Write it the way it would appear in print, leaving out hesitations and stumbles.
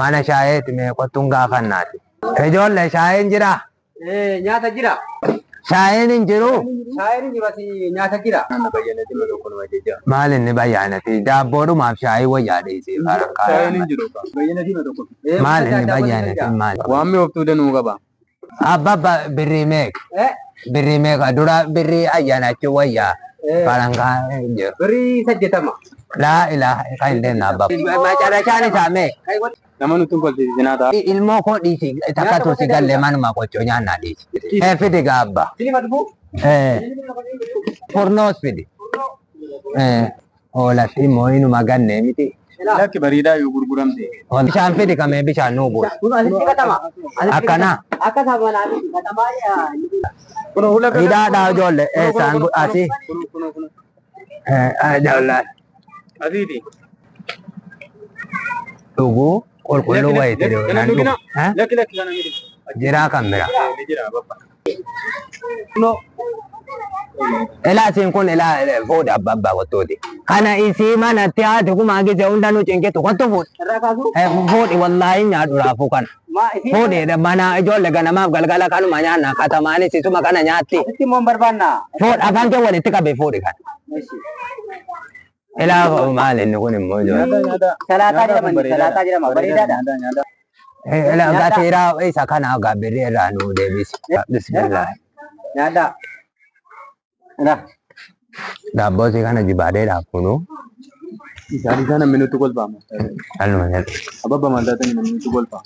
Mana shaayeeti mee qottuun gaafannaati. Ijoollee shaayeen jiraa? Nyaata jira. Shaayeen hin jiru? Shaayeen hin jiru asii nyaata jira. Maal inni bayyaanati? Daabboodhumaaf shaayii wayyaa dhiisii. Shaayeen hin jiru. Bayyanatii tokko. Maal inni bayyaanati maal? Waan mi'ooftuu danuu qaba. Abbabba birrii meeqa? Birrii meeqa? Dura birrii ayyaanachuu wayyaa. Farankaa hin jiru. Birrii 80. Laa ilaaha kan hin deemne abbabba. Macarashaan isaa meeqa? Nama nutti hin kolfisiisinaa ta'a. Ilmoo koo dhiisi takka tursi galle manuma qoccoo nyaannaa dhiisi. Fidi gaabba. Sinifa dhufuu? Furnoos fidi. Hoolatti immoo inuma gannee miti. Lakki bareedaa yoo gurguramte. Bishaan fidi kamee bishaan nuu buusi. Kun asitti qatama. Akkana. Akka sabanaa miti qatamaa. Kun hula Hidhaadhaa ijoollee eessaan asii. Kun kun. Ijoollee Asiiti. dhuguu qulqulluu wayiiti. Kana dhugina. Lakki lakki kana miti. Jiraa kan bira. Ni jira babba. Ilaa isiin kun ilaa fuudhi abba abbaa qottuuti. Kana isii manatti haati kumaa gisee hunda nu cinqitu kottu fuudhi. Irraa kaasuu? Fuudhi wallaahi nyaadhu raafuu kana. Maa isii? Fuudhi mana ijoollee ganamaaf galgala kanuma nyaanna katamaanis isuma kana nyaatti. Asitti immoo hin barbaanna. Fuudhi afaan kee walitti qabe fuudhi kana. Ilaa maal inni kun immoo ijoollee. Nyaata nyaata. Salaataa jedhama inni, salaataa jedhama. Bareedaadha. Nyaata nyaata. Ilaa gateeraa isa kana gabbirri irraa nuu deebisi. Bismillah. Nyaadhaa. Ilaa. Daabboo isii kana jibaadeedhaaf kunuu. Isaan isaan namni nutti kolfaama. Alluma jedhu. Ababba maal taatanii namni nutti kolfa.